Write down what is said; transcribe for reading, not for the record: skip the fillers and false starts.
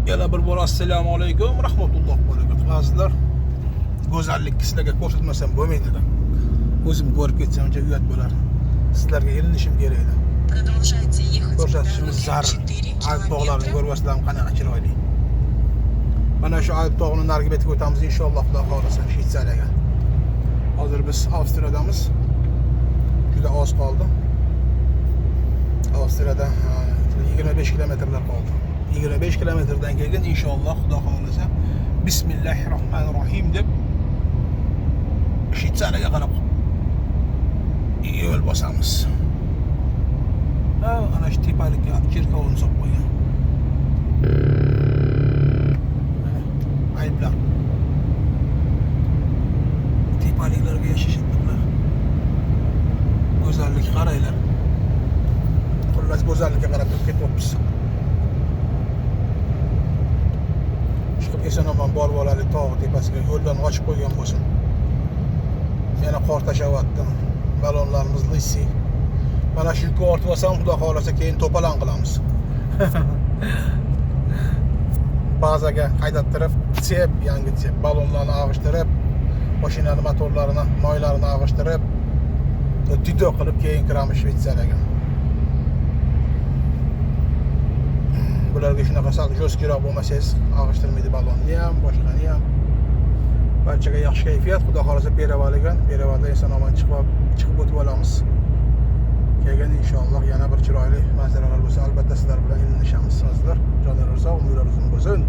Yana bir bor assalomu alaykum rahmatullohi va barakatuh. Azizlar, go'zallikni sizlarga ko'rsatmasam bo'lmaydi. O'zim ko'rib ketsam uncha uyat bo'lar. Sizlarga ilinishim kerak edi. Продолжайте ехать по Ko'rsatishimiz дороге zarur. 4 Alp tog'larini километра. Ko'ryapsizlarmi, qanaqa chiroyli. Mana shu Alp tog'ini narigi betiga o'tamiz inshaalloh, Xudo xohlasa, Shvetsariyaga. Hozir biz Avstriyadamiz. Juda oz qoldi. Avstriyada 25 kilometrlar qoldi. 25 kilometrdan keyin inshaalloh, Xudo xohlasa, Bismillahirrohmanirrohim deb Shvetsariyaga qarab yo'l bosamiz. Ha, ana shu tepalikka cherkovni solib qo'ygan. Mana, Alplar. Tepaliklarga yashashadi bular. Go'zallik qaranglar. Xullas, go'zallikka qarab turib ketyapmiz. Chiqib eson-omon borib olaylik tog' tepasiga, yo'ldan ochib qo'ygan bo'lsin. Yana qor tashlayapti. Balonlarimiz lisi. Mana shu yukka ortib olsam, Xudo xohlasa, keyin to'palan qilamiz. Bazaga haydattirib, tsep, yangi tsep, balonlarni ag'ishtirib, mashinani motorlarini, moylarini ag'ishtirib, tido qilib keyin kiramiz Shvetsariyaga. Bularga shunaqa sal жесткийroq bo'lmasangiz, ag'ishtirmaydi balonni ham, boshqani ham. Barchaga yaxshi kayfiyat, Xudo xohlasa Perevalga, Perevalda eson-omon chiqib o'tib olamiz. Keyin inshaalloh yana bir chiroyli manzaralar bo'lsa, albatta sizlar bilan ilinishamiz. Azizlar, jonlar sog', umrlar uzun bo'lsin.